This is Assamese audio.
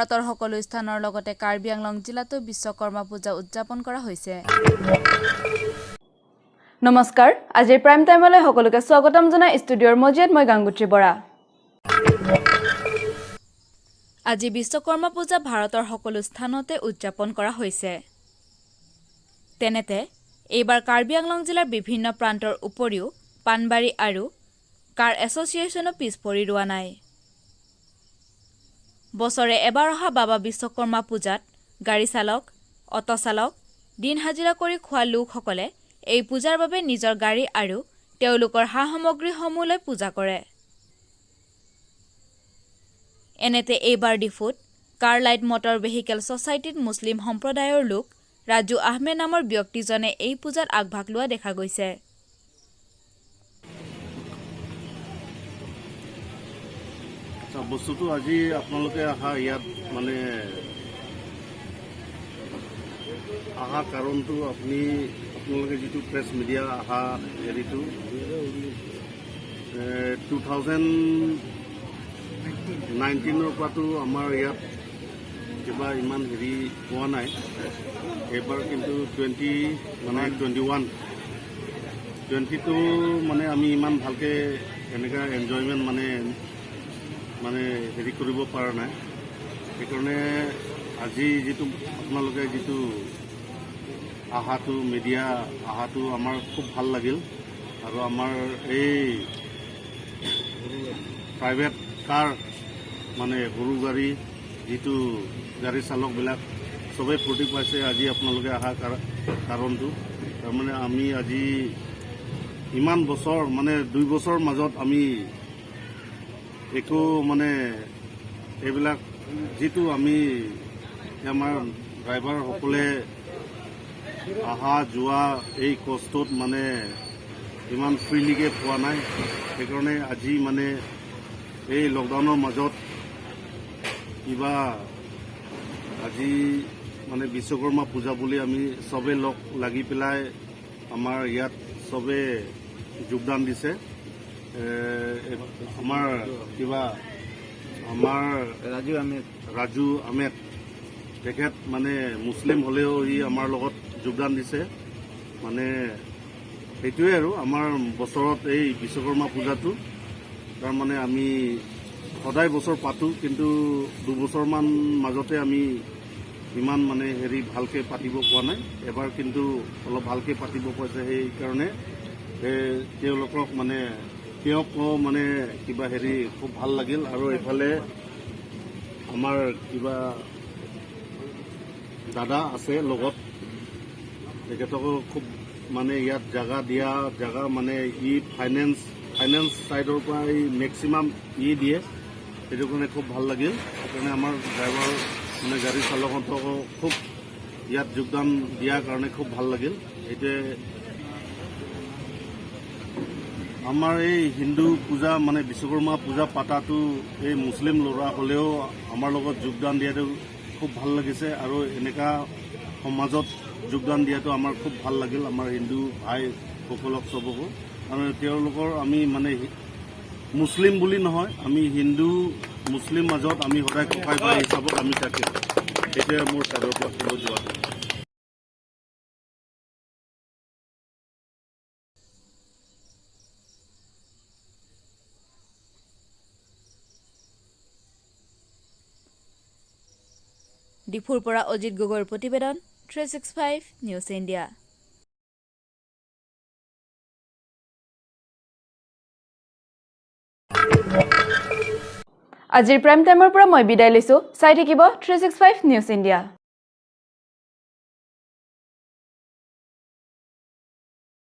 ভাৰতৰ সকলো স্থানৰ লগতে কাৰ্বি আংলং জিলাতো বিশ্বকৰ্মা পূজা উদযাপন কৰা হৈছে। নমস্কাৰ, আজিৰ প্ৰাইম টাইমলৈ সকলোকে স্বাগতম জনাই ষ্টুডিঅ'ৰ মজিয়াত মই গাংগুত্ৰী বৰা। আজি বিশ্বকৰ্মা পূজা ভাৰতৰ সকলো স্থানতে উদযাপন কৰা হৈছে। তেনেতে এইবাৰ কাৰ্বি আংলং জিলাৰ বিভিন্ন প্ৰান্তৰ উপৰিও পাণবাৰী আৰু কাৰ এছ'চিয়েশ্যনো পিছ পৰি ৰোৱা নাই। বছৰে এবাৰ অহা বাবা বিশ্বকৰ্মা পূজাত গাড়ী চালক, অট' চালক, দিন হাজিৰা কৰি খোৱা লোকসকলে এই পূজাৰ বাবে নিজৰ গাড়ী আৰু তেওঁলোকৰ সা সামগ্ৰীসমূহ লৈ পূজা কৰে। এনেতে এইবাৰ ডিফুত কাৰ লাইট মটৰ ভেহিকেল ছ'চাইটিত মুছলিম সম্প্ৰদায়ৰ লোক ৰাজু আহমেদ নামৰ ব্যক্তিজনে এই পূজাত আগভাগ লোৱা দেখা গৈছে। আচ্ছা, বস্তুটো আজি আপোনালোকে অহা ইয়াত মানে অহা কাৰণটো আপোনালোকে যিটো প্ৰেছ মিডিয়া অহা হেৰিটো 2019ৰ পৰাতো আমাৰ ইয়াত কিবা ইমান হেৰি হোৱা নাই। এইবাৰ কিন্তু 20 মানে 21, 22 মানে আমি ইমান ভালকৈ এনেকুৱা এনজয়মেণ্ট মানে মানে হেৰি কৰিব পৰা নাই। সেইকাৰণে আজি যিটো আপোনালোকে যিটো অহাটো, মিডিয়া অহাটো আমাৰ খুব ভাল লাগিল। আৰু আমাৰ এই প্ৰাইভেট কাৰ মানে সৰু গাড়ী যিটো গাড়ী চালকবিলাক চবেই ফূৰ্তি পাইছে আজি আপোনালোকে অহা কাৰণটো। তাৰমানে আমি আজি ইমান বছৰ মানে 2 বছৰ মাজত আমি একো মানে এইবিলাক যিটো আমি আমাৰ ড্ৰাইভাৰসকলে অহা যোৱা এই কষ্টত মানে ইমান ফ্ৰীলিকে পোৱা নাই। সেইকাৰণে আজি মানে এই লকডাউনৰ মাজত কিবা আজি মানে বিশ্বকৰ্মা পূজা বুলি আমি চবে লগ লাগি পেলাই আমাৰ ইয়াত চবে যোগদান দিছে। আমাৰ কিবা আমাৰ ৰাজু আহমেদ। ৰাজু আহমেদ, তেখেত মানে মুছলিম হ'লেও ই আমাৰ লগত যোগদান দিছে। মানে সেইটোৱে আৰু আমাৰ বছৰত এই বিশ্বকৰ্মা পূজাটো তাৰমানে আমি সদায় বছৰ পাতোঁ, কিন্তু 2 বছৰমান মাজতে আমি ইমান মানে হেৰি ভালকৈ পাতিব পৰা নাই। এবাৰ কিন্তু অলপ ভালকৈ পাতিব পাৰিছে। সেইকাৰণে এই তেওঁলোকক মানে তেওঁক মানে কিবা হেৰি খুব ভাল লাগিল। আৰু এইফালে আমাৰ কিবা দাদা আছে লগত, তেখেতকো খুব মানে ইয়াত জাগা দিয়া, জাগা মানে ই ফাইনেন্স ছাইডৰ পৰা ই মেক্সিমাম ই দিয়ে। সেইটো কাৰণে খুব ভাল লাগিল। সেইকাৰণে আমাৰ ড্ৰাইভাৰ মানে গাড়ী চালকহঁতকো খুব ইয়াত যোগদান দিয়াৰ কাৰণে খুব ভাল লাগিল। সেইটোৱে আমাৰ এই হিন্দু পূজা মানে বিশ্বকৰ্মা পূজা পাতাটো এই মুছলিম ল'ৰা হ'লেও আমাৰ লগত যোগদান দিয়াটো খুব ভাল লাগিছে। আৰু এনেকুৱা সমাজত যোগদান দিয়াটো আমাৰ খুব ভাল লাগিল, আমাৰ হিন্দু ভাইসকলক চবকো। আৰু তেওঁলোকৰ আমি মানে মুছলিম বুলি নহয়, আমি হিন্দু মুছলিম মাজত আমি সদায় ককাই ভাই হিচাপত আমি থাকিম। সেইটোৱে মোৰ ছাইডৰ পৰা ক'ব যোৱাটো। ডিফুৰ পৰা অজিত গগৈৰ প্ৰতিবেদন, 365 নিউজ ইণ্ডিয়া। আজিৰ প্ৰাইম টাইমৰ পৰা মই বিদায় লৈছোঁ। চাই থাকিব 365 নিউজ ইণ্ডিয়া।